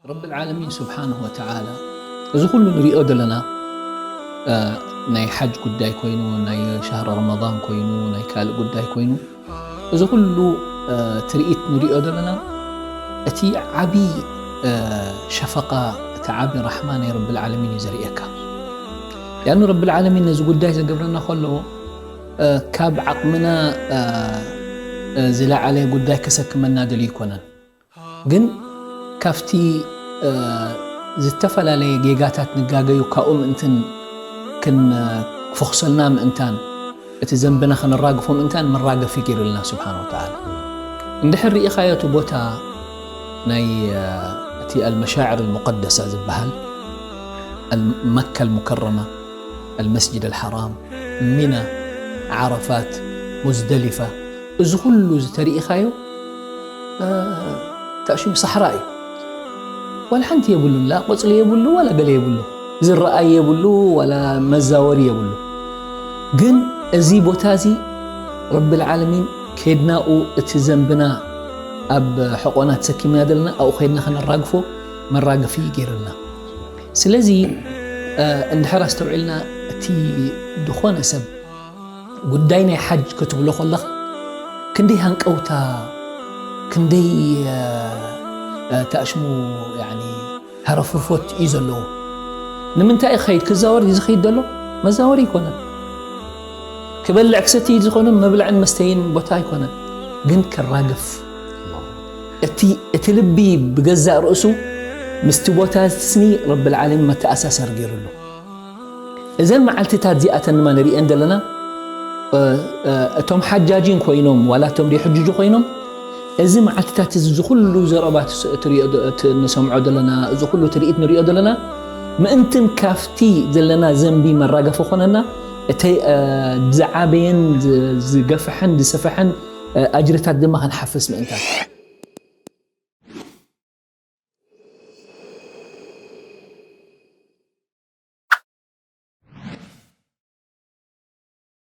ረብል ዓለሚን ስብሓንሁ ወተዓላ፣ እዚ ኩሉ ንሪኦ ዘለና፣ እ፣ ናይ ሓጅ ጉዳይ ኮይኑ፣ ናይ ሻህሪ ረመዳን ኮይኑ፣ ናይ ካልእ ጉዳይ ኮይኑ፣ እዚ ኩሉ፣ እ፣ ትርኢት ንሪኦ ዘለና፣ እቲ ዓቢ፣ እ፣ ሸፈቃ፣ እቲ ዓቢ ራሕማ ናይ ረብል ዓለሚን እዩ ዘርእየካ። ያኑ ረብል ዓለሚን ነዚ ጉዳይ ዘገብረና ከሎ፣ እ፣ ካብ ዓቕምና፣ እ፣ እ፣ ዝለዓለ ጉዳይ ከሰክመና ደልዩ ኣይኮነን። ግን ካብቲ፣ እ፣ ዝተፈላለየ ጌጋታት ንጋገዩ ካብኡ ምእንትን ክን-፣ ክፈኽሰልና ምእንታን፣ እቲ ዘንብና ከነራግፎ ምእንታን መራገፊ ገይሩልና ስብሓን ወተዓላ። እንድሕር ርኢኻዮ እቲ ቦታ ናይ፣ እ፣ እቲ ኣልመሻዕር ኣልሙቀደሳ ዝበሃል፣ ኣል-፣ መካ ኣልሙከረማ፣ ኣልመስጅድ ኣልሓራም፣ ሚና፣ ዓረፋት፣ ሙዝደሊፋ፣ እዚ ኩሉ ዝተርኢኻዮ፣ እ፣ ታሽም ሳሕራ እዩ። ዋላ ሓንቲ የብሉን፣ ላ ቆጽሊ የብሉ፣ ዋላ ገለ የብሉ። ዝረኣይ የብሉ፣ ዋላ መዛወሪ የብሉ። ግን እዚ ቦታ እዚ ረብል ዓለሚን ከድናኡ እቲ ዘንብና ኣብ ሕቆና ተሰኪምና ዘለና፣ ኣብኡ ከድና ከነራግፎ መራገፊ ገይርልና። ስለዚ፣ እ፣ እንድሕር ኣስተውዒልና እቲ ዝኾነ ሰብ ጉዳይ ናይ ሓጅ ክትብሎ ከለኻ ክንደይ ሃንቀውታ፣ ክንደይ፣ እ፣ እ፣ ታሽሙ፣ ያኒ፣ ሃረፍርፎት እዩ ዘለዎ። ንምንታይ እዩ ክኸይድ? ክዛወር እዩ ዝኸይድ ዘሎ? መዛወሪ ኣይኮነን። ክበልዕ ክሰቲ እዩ ዝኾነ መብልዕን መስተይን ቦታ ኣይኮነን። ግን ከራግፍ፣ እቲ፣ እቲ ልቢ ብገዛእ ርእሱ ምስቲ ቦታ ስኒ ረብል ዓለሚን መተኣሳሰር ገይሩሉ። እዘን መዓልትታት እዚኣተን ድማ ንሪአን ዘለና፣ እ፣ እ፣ እቶም ሓጃጂን ኮይኖም ዋላ እቶም ዘይሕጅጁ ኮይኖም፣ እዚ መዓልትታት እዚ፣ እዚ ኩሉ ዘረባ ትስ-፣ ትሪኦ ዶ-፣ ት-፣ ንሰምዖ ዘለና፣ እዚ ኩሉ ትርኢት ንሪኦ ዘለና፣ ምእንትን ካብቲ ዘለና ዘንቢ መራገፊ ኮነና፣ እተይ፣ እ፣ ዝዓበየን ዝ-፣ ዝገፍሐን ዝሰፈሐን፣ እ፣ ኣጅርታት ድማ ክንሓፍስ ምእንታን።